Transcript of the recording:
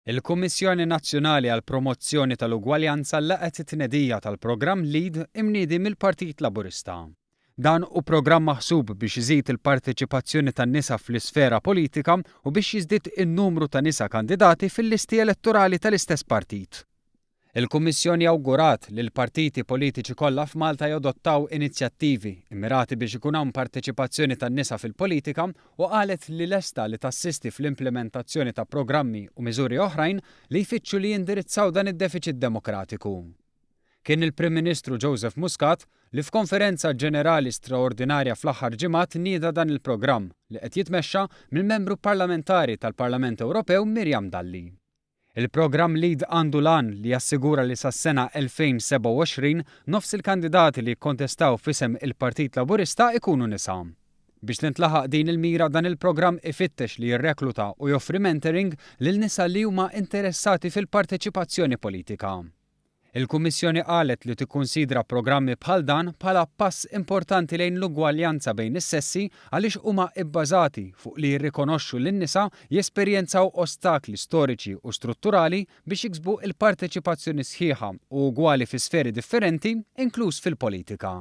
Il-Kummissjoni Nazzjonali għall-Promozzjoni tal-Ugwaljanza laqgħet it-tnedija tal-programm LEAD imniedi mill-Partit Laburista. Dan hu programm maħsub biex iżid il-parteċipazzjoni tan-nisa fl-isfera politika u biex jiżdied in-numru ta' nisa kandidati fil-listi elettorali tal-istess partit. Il-Kummissjoni awgurat li l-partiti politiċi kollha f'Malta jadottaw inizjattivi mmirati biex ikun hawn parteċipazzjoni tan-nisa fil-politika u qalet li lesta li tassisti fl-implimentazzjoni ta' programmi u miżuri oħrajn li jfittxu li jindirizzaw dan id-defiċit demokratiku. Kien il-Prim Ministru Joseph Muscat li f'konferenza ġenerali straordinarja fl-aħħar ġimgħat nieda dan il-programm li qed jitmexxa mill-Membru Parlamentari tal-Parlament Ewropew Miriam Dalli. Il-programm LEAD għandu l-għan li jassigura li sas-sena 2027 nofs il-kandidati li jikkontestaw f'isem il-Partit Laburista ikunu nisa. Biex tintlaħaq din il-mira dan il-programm ifittex li jirrekluta u joffri mentoring lil nisa li huma interessati fil-parteċipazzjoni politika. Il-Kummissjoni qalet li tikkunsidra programmi bħal dan bħala pass importanti lejn l-ugwaljanza bejn is-sessi għaliex huma bbażati fuq li jirrikonoxxu li n-nisa jesperjenzaw ostakli storiċi u strutturali biex jiksbu l-parteċipazzjoni sħiħa u ugwali fi sferi differenti, inkluż fil-politika.